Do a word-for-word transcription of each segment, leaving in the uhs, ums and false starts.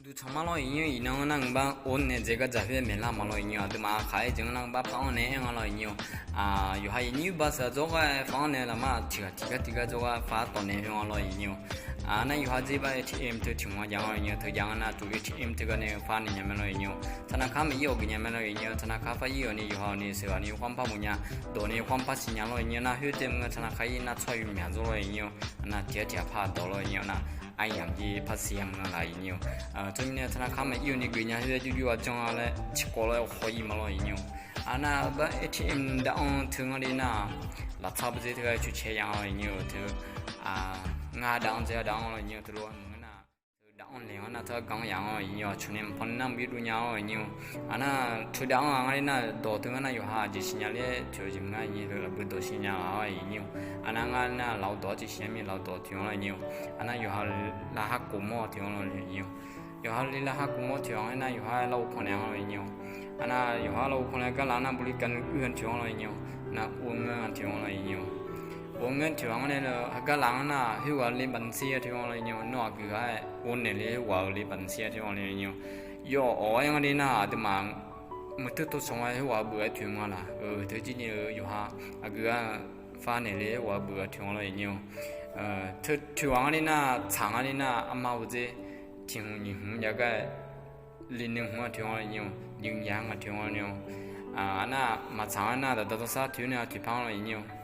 Duqcanq ma lawr iqnyir-awr, iqnan nar ngeur bar or nae dzaegar dzaq khoer maeqlar ma lawr iqnyir-awr, aqduimaf khaq-aer jeq-anr nar ngeur bar par-anr nae aer nga lawr iqnyir-awr. Yawqha iqnyir-eu baqsaq dzawr gar-aer par-anr nae lafmar tiq ghaq tiq gar tiq gar dzawr gar par tawq naeq-eu nga lawr iqnyir-awr. Nar yawqha dzer bar-aer ATM teu tiq hmq-anr jav nga lawr iqnyir-awr, teu jav-anr nar tuq ATM teu gar nae par naeq nya mae lawr iqnyir-awr. Taqnaq kar maqir-awq geuf nya mae lawr iqnyir-awr, taqnaq kar par ir-awq ni yawqha-awq ni sheuqghaq ni khoer-anr par muiq nya, dawq ni khoer-anr par siqnya lawr iqnyir-awr, nar khoer teu mr nga taqnaq kar ir nar tsawrhaq yawmyaq dzawr lawr iqnyir-awr. Nar tiq ghaq tiq ghaq par dawq lawr iqnyir-awr, nar aryamq jeq par siqnya mr nga laq iqnyir-awr. Teumirnae taqnaq kar maqir-awq ni geuf nya khoer jurjur-a janr-a laer tiqkawv lawr-aer khawr ir ma lawr iqnyir-awr. Nar bar ATM dav-anr teu ngar le nar, laftsar bawdzer teu gar coeqcae ya-a lawr iqnyir-awr teu. Ngar dav-anr dzae-a dav-anr lawr iqnyir-awr teulof-aer maqngeur nar, teu dav-anr laeq-anr nar teu gar ganq yaq-anr iqnyir-awr, aqcawq nae maqpan nar maqbi duv nya-awr iqnyir-awr. Nar teu dav-anr-a ngar le nar dawq teu ngar nar yawqha aqjeq siqnya le-aer toeq-eu jeq mr ngar iqnyir-awr, lafbui dawq siqnya-a iqnyir-awr. Nar ngar nar laf-eu dawq-anr tiq siqnya mir laf-eu dawq tiq-anr lawr iqnyir-awr. Nar yawqha lav har khof mawr tiq-anr lawr iqnyir-awr. Yawqha le lav har khof mawr tiq-anr nar yawqha-aer lar-eu pannaeq-anr lawr iqnyir-awr. Nar yawqha lar-eu pannaeq gar laf nar buli kavnuiv uir-anr tiq-anr lawr iqnyir-awr. Nar or ngeur-anr tiq-anr lawr iqnyir-awr. Or ngeur tiq-anr nae lawr, heugar laf-anr nar khoerghaq le baqdmq ser-a tiq-anr lawr iqnyir-awr. Nawr aqgeu gar-aer or naeq le khoerghaq-eu le baqdmq ser-a tiq-anr lawr iqnyir-awr. Yawf-awq-aer ngar le nar aqduimaf muiq teu tov sanq-aer khoerghaq beuq-aer toeq mr nga laq. Teu jir ni-eu yawqha aqgeu gar-eu far naeq le khoerghaq beuq-a tiq-anr lawr iqnyir-awr. Teu tiq ghaq ngar le nar tsaq ngar le nar armar bawdzer tiq hmq nyiq hmq jav gar-aer, li nuiv hmq-a tiq-anr lawr iqnyir-awr, nyiq nya nga tiq-anr lawr iqnyir-awr. Nar maqtsaq-anr nar daqda dawrsar toeq nae-a toeqpar-anr lawr iqnyir-awr.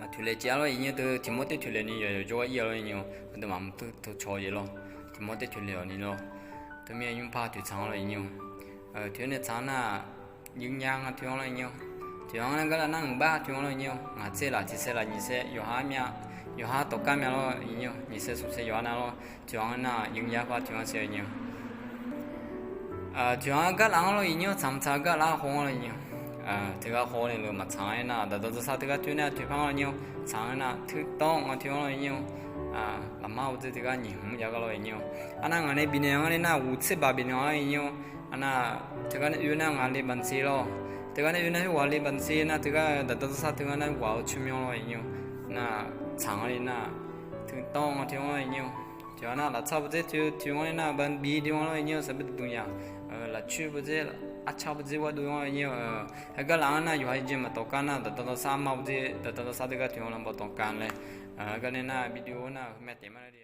Maqtoeq laeq caev-a lawr iqnyir-awr, teu tiq mawr taer toeq laeq ni yawqyawq jawrgar ir-a lawr iqnyir-awr, aqduimaf muiq teu tov tov-awr yaeq lawr. Tiq mawr taer toeq laeq-awq ni lawr. Teumirnae nymr par toeq tsaq-anr lawr iqnyir-awr. Toeq nae tsaq-anr nar, nyiq nya nga tiq-anr lawr iqnyir-awr. Tiq ghaq-anr nar gar laf nar ngaq bar tiq-anr lawr iqnyir-awr, ngaq tser laf tiq saer laf nyiq saer yawqha myav, yawqha tawq kar myav lawr iqnyir-awr, nyiq saer smq saer yawqha nar lawr. Tiq ghaq-anr nar nyiq nya par tiq-anr saer iqnyir-awr. Tiq ghaq-anr gar laf-anr lawr iqnyir-awr, tsaq maqtsaq gar laf-anr haw-anr lawr iqnyir-awr. Teugar haw nae lawr maqtsaq-aer nar daqda dawrsar teugar toeq nae toeqpar-anr lawr iqnyir-awr, tsaq-anr nar teu tawr nga tiq-anr lawr iqnyir-awr. Lafmar bawdzer teugar nyiq hmq jav gar lawr iqnyir-awr. Arnar ngaq nae bifnaeq-anr le nar ghof tser baq bifnaeq-anr iqnyir-awr. Arnar teugar nae oe nar ngaq le baqdmq ser lawr. Teugar nae oe nar khoerghaq le baqdmq ser nar teugar daqda dawrsar teugar nar khoerghaq-eu tsawrmyanr lawr iqnyir-awr. Nar tsaq-anr le nar teu tawr nga tiq-anr lawr iqnyir-awr. Tiq ghaq nar laftsar bawdzer teu tiq-anr le nar baqbi dui-anr lawr iqnyir-awr, saqbui dui yaq. Lafcoer bawdzer, arcar bawdzer gharduq-anr iqnyir-awr. Heugar laf-anr nar yawqha jeq maqtawq kar nar daqda dawrsar armar bawdzer daqda dawrsar teugar tiq-anr lawr maqtawq kar laer. Heugar nae nar video nar heumya taef ma laer.